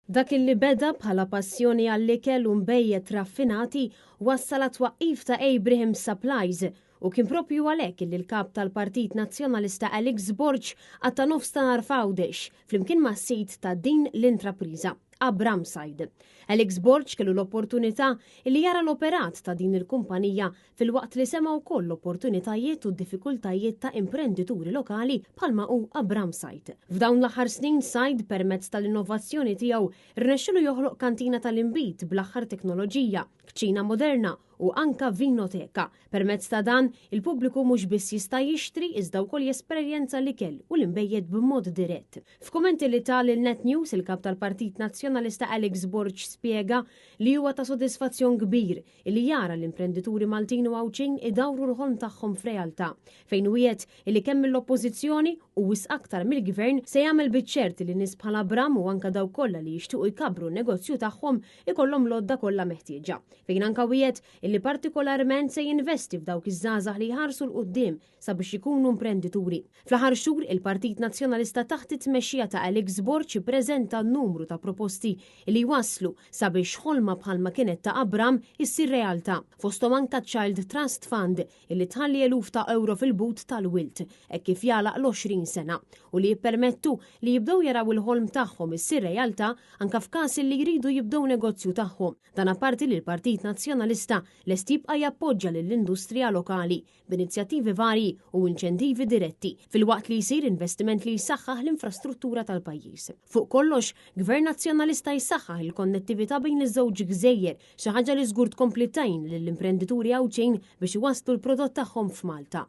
Dak illi beda bħala passjoni għall-ikel u nbejjed raffinati wassal għat-twaqqif ta' Abraham Supplies u kien proprju għalhekk illi l-Kap tal-Partit Nazzjonalista Alex Borg qatta' nofs ta' nhar f'Għawdex flimkien mas-sid ta' din l-intrapriża, Abram Said. Alex Borg kellu l-opportunità illi jara l-operat ta' din il-kumpanija filwaqt li sema' wkoll l-opportunitajiet u d-diffikultajiet ta' imprendituri lokali bħalma hu Abram Said. F'dawn l-aħħar snin Said permezz tal-innovazzjoni tiegħu rnexxielu joħloq kantina tal-inbid bl-aħħar teknoloġija, kċina moderna u anka vinoteka. Permezz ta' dan, il-pubbliku mhux biss jista' jixtri iżda wkoll jesperjenza l-ikel u l-inbejjed b'mod dirett. F'kummenti li ta lil Net News, il-Kap tal-Partit Nazzjonalista Alex Borg spjega li huwa ta' sodisfazzjon kbir illi jara l-imprendituri Maltin u Għawdxin idawru l-ħolm tagħhom f'realtà, fejn wiegħed illi kemm mill-Oppożizzjoni u wisq aktar mill-Gvern se jagħmel biċ-ċert illi nies bħal Abram u anke dawk kollha li jixtiequ jkabbru n-negozju tagħhom ikollhom l-għodda kollha meħtieġa. Fejn anke wiegħed illi partikolarment se jinvesti f'dawk iż-żgħażagħ li jħarsu 'l quddiem sabiex ikunu imprendituri. Fl-aħħar xhur, il-Partit Nazzjonalista taħt it-tmexxija ta' Alex Borg ippreżenta numru ta' proposti li jwasslu sabiex ħolma bħalma kienet ta' Abram issir realtà, fosthom anka ċ-Child Trust Fund illi tħalli eluf ta' ewro fil-but tal-wild hekk kif jagħlaq l-20 sena u li jippermettu li jibdew jaraw il-ħolm tagħhom issir realtà anka f'każ li jridu jibdew negozju tagħhom. Dan apparti li l-Partit Nazzjonalista lest jibqa' jappoġġa lill-industrija lokali b'inizjattivi varji u inċentivi diretti, filwaqt li jsir investiment li jsaħħaħ l-infrastruttura tal-pajjiż. Fuq kollox, Gvern Nazzjonalista jsaħħaħ il-konnettività bejn iż-żewġ gżejjer, xi ħaġa li żgur tkompli tgħin lill-imprendituri Għawdxin biex iwasslu l-prodott tagħhom f'Malta.